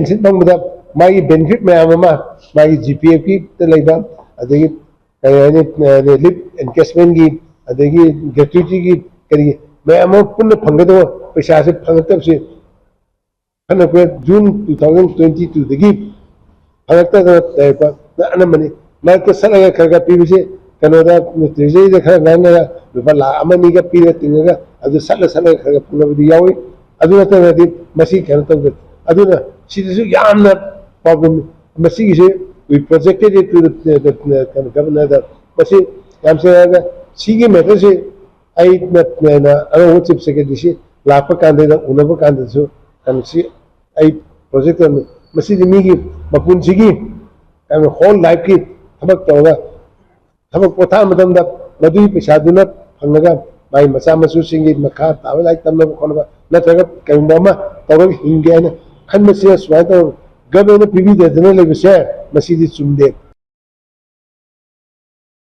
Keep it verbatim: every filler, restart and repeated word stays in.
Pension ꯐꯪꯕꯗ ꯃꯥꯒꯤ benefit ꯃꯌꯥꯝ ꯑꯃ, ꯃꯥꯒꯤ ꯖꯤ ꯄꯤ ꯑꯦꯐꯀꯤꯗ ꯂꯩꯕ, ꯑꯗꯒꯤ ꯀꯔꯤ ꯍꯥꯏꯅꯤ, ꯂꯤꯞ ꯑꯦꯟꯀꯦꯁꯃꯦꯟꯒꯤ, ꯑꯗꯒꯤ ꯒ꯭ꯔꯦꯇ꯭ꯌꯨꯇꯤꯒꯤ, ꯀꯔꯤꯒꯤ ꯃꯌꯥꯝ ꯑꯃ ꯄꯨꯟꯅ ꯐꯪꯒꯗꯕ ꯄꯩꯁꯥꯁꯦ ꯐꯪꯉꯛꯇꯕꯁꯦ ꯐꯅ ꯀꯨꯏꯔꯦ, ꯖꯨꯟ ꯇꯨ ꯊꯥꯎꯖꯟ ꯇ꯭ꯋꯦꯟꯇꯤ ꯇꯨꯗꯒꯤ ꯐꯪꯉꯛꯇꯗꯅ ꯂꯩꯔꯛꯄ ꯑꯅꯝꯕꯅꯤ꯫ ꯃꯔꯛꯇ ꯁꯠꯂꯒ ꯈꯔ ꯈꯔ ꯄꯤꯕꯁꯤ ꯀꯩꯅꯣꯗ, ꯇ꯭ꯔꯦꯖꯔꯤꯗ ꯈꯔ ꯉꯥꯡꯅꯔ ꯂꯨꯄꯥ ꯂꯥꯈ ꯑꯃ ꯑꯅꯤꯒ ꯄꯤꯔ ꯇꯤꯡꯉꯒ ꯑꯗꯨ ꯁꯠꯂ ꯁꯠꯂꯒ ꯈꯔ ꯈꯔ ꯄꯨꯅꯕꯗꯤ ꯌꯥꯎꯏ꯫ ꯑꯗꯨ ꯅꯠꯇ꯭ꯔꯒꯗꯤ ꯃꯁꯤ ꯀꯩꯅꯣ ꯇꯧꯗꯦ꯫ ꯑꯗꯨꯅ ꯁꯤꯗꯁꯨ ꯌꯥꯝꯅ problem, ꯃꯁꯤꯒꯤꯁꯤ we projected it to the, the, the, ꯀꯩꯅꯣ, ꯒꯕꯔꯅꯔꯗ꯫ ꯃꯁꯤ ꯌꯥꯝ ꯁꯦꯡꯅ ꯍꯥꯏꯔꯒ ꯁꯤꯒꯤ ꯃꯦꯇꯔꯁꯤ ꯑꯩꯅ ꯑꯅꯧꯕ ꯆꯤꯐ ꯁꯦꯀ꯭ꯔꯦꯇꯔꯤꯁꯤ ꯂꯥꯛꯄ ꯀꯥꯟꯗ ꯎꯅꯕ ꯀꯥꯟꯗꯁꯨ ꯀꯩꯅꯣꯁꯤ ꯑꯩ ꯄ꯭ꯔꯣꯖꯦꯛ ꯇꯧꯔꯝꯃꯤ꯫ ꯃꯁꯤꯗꯤ ꯃꯤꯒꯤ ꯃꯄꯨꯟꯁꯤꯒꯤ ꯍꯣꯜ ꯂꯥꯏꯐꯀꯤ ꯊꯕꯛ ꯇꯧꯔꯒ ꯊꯕꯛ ꯄꯣꯊꯥ ꯃꯇꯝꯗ ꯃꯗꯨꯒꯤ ꯄꯩꯁꯥꯗꯨꯅ ꯐꯪꯉꯒ ꯃꯥꯒꯤ ꯃꯆꯥ ꯃꯁꯨꯁꯤꯡꯒꯤ ꯃꯈꯥ ꯇꯥꯕ ꯂꯥꯏꯔꯤꯛ ꯇꯝꯅꯕ ꯈꯣꯠꯅꯕ ꯅꯠꯇ꯭ꯔꯒ ꯀꯔꯤꯒꯨꯝꯕ ꯑꯃ ꯇꯧꯔꯒ ꯍꯤꯡꯒꯦ ꯍꯥꯏꯅ ꯈꯟꯕꯁꯤꯅ ꯁꯨꯃꯥꯏꯅ ꯇꯧꯔꯒ ꯒꯚꯔꯟꯃꯦꯟꯅ ꯄꯤꯕꯤꯗꯗꯅ ꯂꯩꯕꯁꯦ ꯃꯁꯤꯗꯤ ꯆꯨꯝꯗꯦ꯫